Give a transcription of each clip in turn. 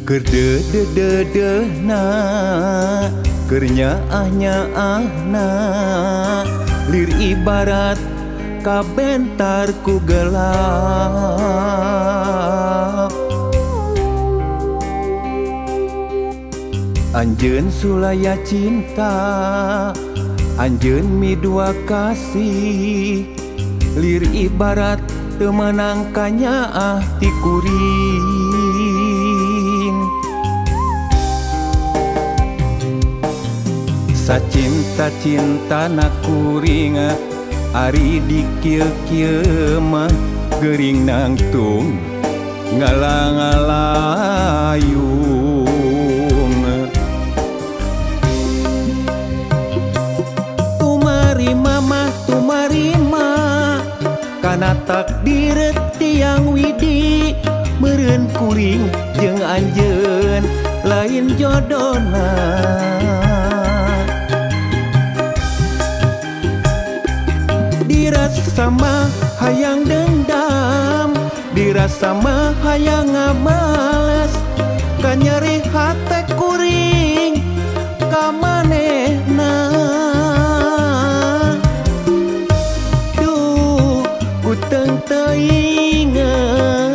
Keur deudeuh-deudeuhna, keur nyaah-nyaahna, lir ibarat kabentar ku gelap. Anjeun sulaya cinta, anjeun midua kasih, lir ibarat teu meunang kanyaah ti kuring. Sacinta-cintana kuring, ari dikieu-kieu mah geuring nangtung ngalang-ngalayung. Tumarima mah tumarima kana takdir tiang widi, meureun kuring jeung anjeun lain jodona. Dirasa mah hayang dendam, dirasa mah hayang ngabales, kanyeri hate kuring ka manehna. Duh, uteng teuingeun.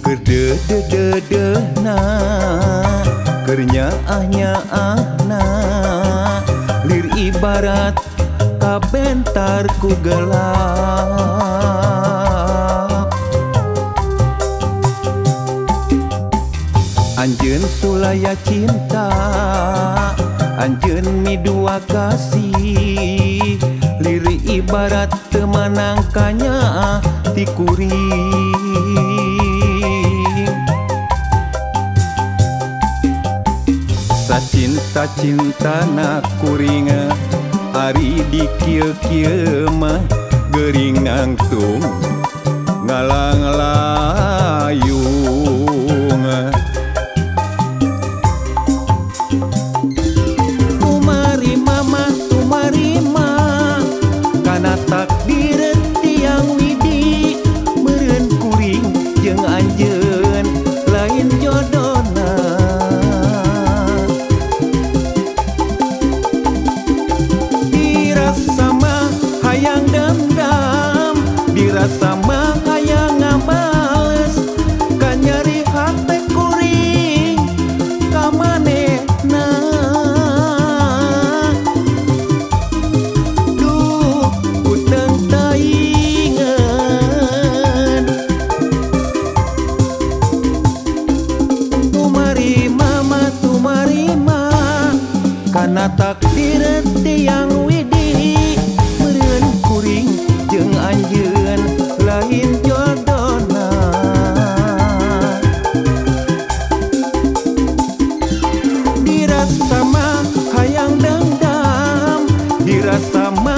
Keur deudeuh-deudeuhna, keur nyaah-nyaahna, lir ibarat kabentar ku gelap. Anjeun sulaya cinta, anjeun midua kasih, lir ibarat teu meunang kanyaah ti kuring. Sacinta-cintana kuring, ari dikieu-kieu mah geuring nangtung ngalang-layung. Tumarima mah tumarima kana takdir tiang widi, meureun kuring jeung anjeun lain jodona. Dirasa mah hayang dendam, dirasa mah hayang ngabales, kanyeri hate kuring ka manehna. Duh, uteng teuingeun. Tumarima mah tumarima kana takdir tiang widi, meureun kuring jeung anjeun lain jodona. Dirasa mah hayang dendam, dirasa mah